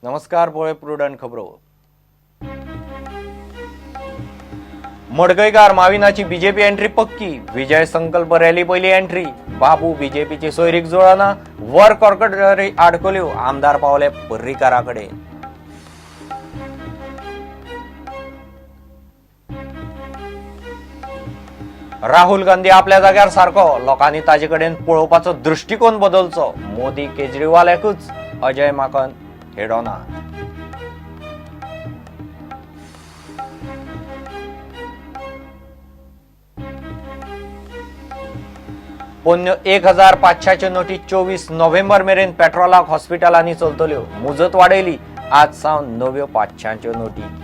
नमस्कार, पळय प्रुडंट खबरो. मडकयकार माविनाची बीजेपी एंट्री पक्की. विजय संकल्प रॅली पयली एंट्री. बाबू बीजेपीची सोयरीक जुळना, वर्क ऑर्डरी आडकल्यो, आमदार पावले पर्रीकारा कडेन. राहुल गांधी आपल्या जाग्यार सारको, लोकांनी ताजे कडेन पळोवपाचो दृश्टिकोन बदलचो. मोदी केजरीवाल एकूच, अजय माकन हेडोना. पोन्न्यो 1500च्यो नोटी 24 नोव्हेंबर मेरेन पेट्रोलाक हॉस्पिटलांनी चलतल्यो. मुजत वाडयली, आज सावन नव्यो 500च्यो नोटी.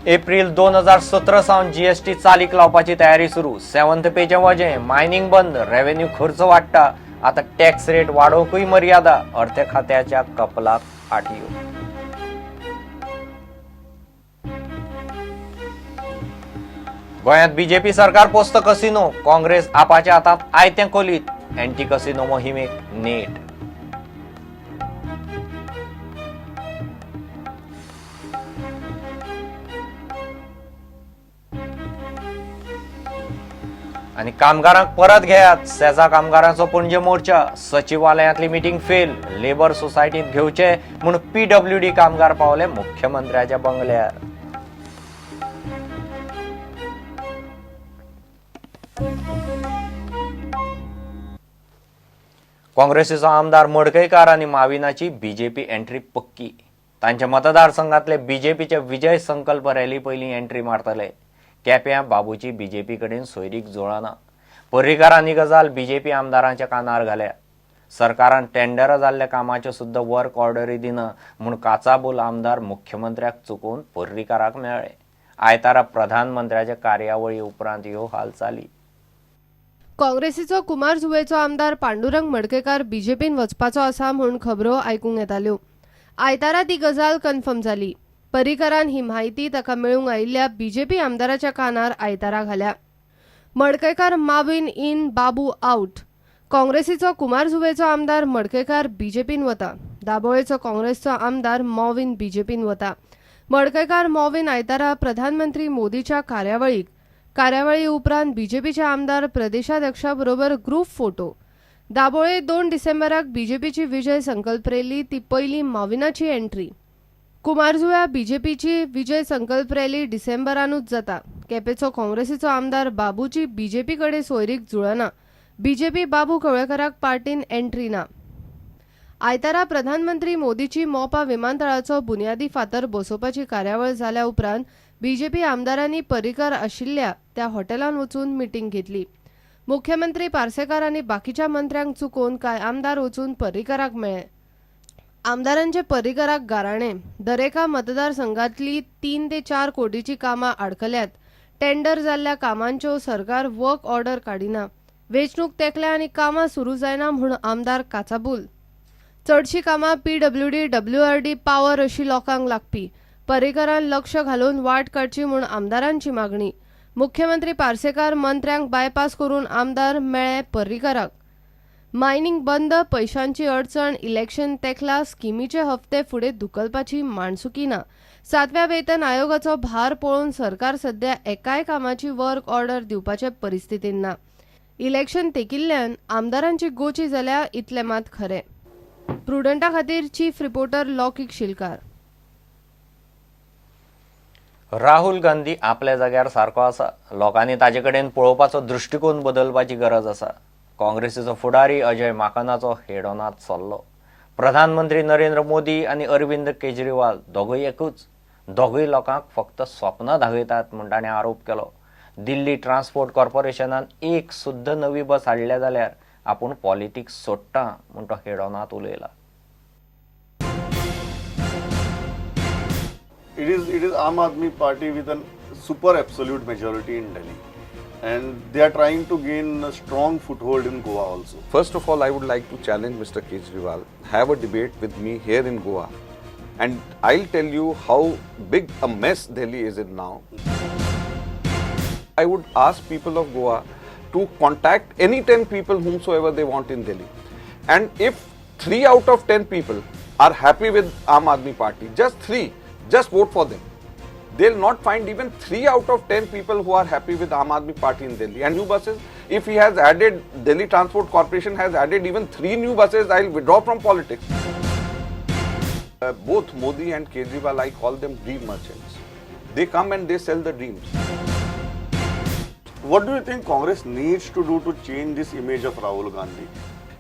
एप्रील 2017 सावन जीएसटी चालीक लावपाची तयारी सुरू. सेव्हन्थ पेचें वजें, मायनिंग बंद, रेव्हेन्यू खर्च वाडटा. आता टॅक्स रेट वाडोवंकूय मर्यादा. अर्थ खात्याच्या कपलाक आठयो. गोंयांत बीजेपी सरकार पोस्त कसिनो, काँग्रेस आपाच्या हातांत आयतें कोलीत. एंटी कसिनो मोहिमेक नेट. आनी कामगारांक परत घेयात, सेजा कामगारांचो पणजे मोर्चा. सचिवालयांतली मिटींग फेल, लेबर सोसायटींत घेवचे म्हूण पीडब्ल्यूडी कामगार पावले मुख्यमंत्र्याच्या बंगल्यार. काँग्रेसीचो आमदार मडकयकार आनी माविनाची बीजेपी एंट्री पक्की. तांच्या मतदारसंघातले बीजेपीचे विजय संकल्प रॅली पयलीं एंट्री मारतले. केप्यां बाबूची बीजेपी कडेन सोयरीक जुळना. पर्रीकारांनी गजाल बीजेपी आमदारांच्या कानार घाल्या. सरकारान टेंडरां जाल्ल्या कामाच्यो सुद्दां वर्क ऑर्डरी दिना म्हूण काचाबूल आमदार मुख्यमंत्र्याक चुकोवन पर्रीकाराक मेळ्ळे. आयतारा प्रधानमंत्र्याच्या कार्यावळी उपरांत ह्यो हालचाली. काँग्रेसीचो कुमारजुवेचो आमदार पांडुरंग मडकयकार बीजेपीन वचपाचो आसा म्हूण खबरो आयकूंक येताल्यो. आयतारा ती गजाल कन्फर्म जाली. पर्रीकारान ही म्हायती ताका मेळूंक आयिल्ल्या बीजेपी आमदाराच्या कानार आयतारा घाल्या. मडकयकार माविन इन, बाबू आउट. काँग्रेसीचो कुमारजुवेचो आमदार मडकयकार बीजेपीन वता. दाबोळेचो काँग्रेसचो आमदार मॉविन बीजेपीन वता. मडकयकार मॉविन आयतारा प्रधानमंत्री मोदीच्या कार्यावळी उपरांत बीजेपीचे आमदार प्रदेशाध्यक्षा बरोबर ग्रुप फोटो. दाबोळे 2 डिसेंबराक बीजेपीची विजय संकल्प रॅली, ती पयली माविनाची एंट्री. कुमारजुव्या बीजेपीची विजय संकल्प रॅली डिसेंबरानूच जाता. केपेचो काँग्रेसीचो आमदार बाबूची बीजेपी कडेन सोयरीक जुळना. बीजेपी बाबू कवळेकराक पार्टीन एंट्री ना. आयतारा प्रधानमंत्री मोदीची मोपा विमानतळाचो बुन्यादी फातर बसोवपाची कार्यावळ जाल्या उपरांत बीजेपी आमदारांनी पर्रीकार आशिल्ल्या त्या हॉटेलांत वचून मिटींग घेतली. मुख्यमंत्री पार्सेकार आनी बाकीच्या मंत्र्यांक चुकोवन कांय आमदार वचून पर्रीकाराक मेळ्ळे. आमदारांचे पर्रीकाराक गाराणे. दरेका मतदारसंघातली 3 ते 4 कोटीची कामां आडकल्यात. टेंडर जाल्ल्या कामांच्यो सरकार वर्क ऑर्डर काडिना. वेंचणूक तेंकल्या आनी कामां सुरू जायना म्हूण आमदार काचाबूल. चडशीं कामां पीडब्ल्यूडी, डब्ल्यूआरडी, पावर अशी लोकांक लागपी. पर्रीकारान लक्ष घालून वाट काडची म्हूण आमदारांची मागणी. मुख्यमंत्री पार्सेकार मंत्र्यांक बायपास करून आमदार मेळ्ळे पर्रीकाराक. मायनिंग बंद, पैशांची अडचण, इलेक्शन तेंकला, स्किमीचे हप्ते फुडें धुकलपाची माणसुकी ना. 7व्या वेतन आयोगाचो भार पळोवन सरकार सध्या एकाय कामाची वर्क ऑर्डर दिवपाचे परिस्थितीन ना. इलेक्शन तेंकिल्ल्यान आमदारांची गोची जाल्या इतलें मात खरें. प्रुडंटा खातीर चीफ रिपोर्टर लौकीक शिलकार. राहुल गांधी आपल्या जाग्यार सारको आसा. लोकांनी ताजे कडेन पळोवपाचो दृश्टिकोन बदलपाची गरज आसा. काँग्रेसीचो फुडारी अजय माकनाचो हेडोनात सल्लो. प्रधानमंत्री नरेंद्र मोदी आनी अरविंद केजरीवाल दोगूय एकूच, दोगूय लोकांक फक्त स्वप्नां दाखयतात म्हूण ताणें आरोप केलो. दिल्ली ट्रान्सपोर्ट कॉर्पोरेशनान एक सुद्दां नवी बस हाडल्या जाल्यार आपूण पॉलिटिक्स सोडटा म्हूण तो हेडोनात उलयला. It is Aam Aadmi Party with a super absolute majority in Delhi, and they are trying to gain a strong foothold in Goa also. First of all, I would like to challenge Mr. Kejriwal, have a debate with me here in Goa, and I'll tell you how big a mess Delhi is in now. I would ask people of Goa to contact any 10 people whomsoever they want in Delhi. And if 3 out of 10 people are happy with Aam Aadmi Party, just 3, just vote for them. They'll not find even 3 out of 10 people who are happy with Aam Aadmi Party in Delhi. And new buses, if he has added, Delhi Transport Corporation has added even 3 new buses, I'll withdraw from politics. Both Modi and Kejriwal, I call them dream merchants. They come and they sell the dreams. What do you think Congress needs to do to change this image of Rahul Gandhi?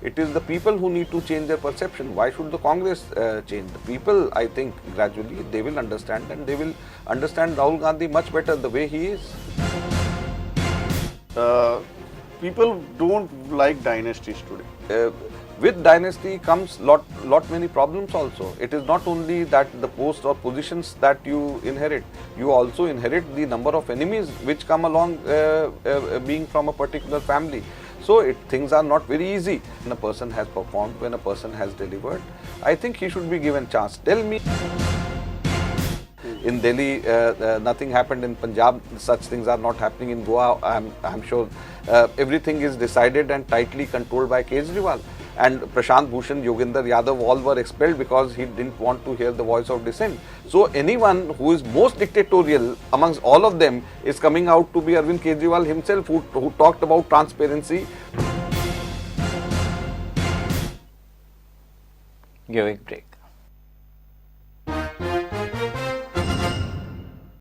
It is the people who need to change their perception. Why should the Congress change? The people, I think, gradually they will understand, and they will understand Rahul Gandhi much better the way he is. People don't like dynasties today. With dynasty comes lot many problems also. It is not only that the posts or positions that you inherit, you also inherit the number of enemies which come along being from a particular family. So things are not very easy. When a person has performed, when a person has delivered, I think he should be given chance. Tell me, in Delhi, nothing happened. In Punjab, such things are not happening. In Goa, I'm sure everything is decided and tightly controlled by Kejriwal. And Prashant Bhushan, Yoginder Yadav, all were expelled because he didn't want to hear the voice of dissent. So anyone who is most dictatorial amongst all of them is coming out to be Arvind Kejriwal himself, who talked about transparency. Give a break.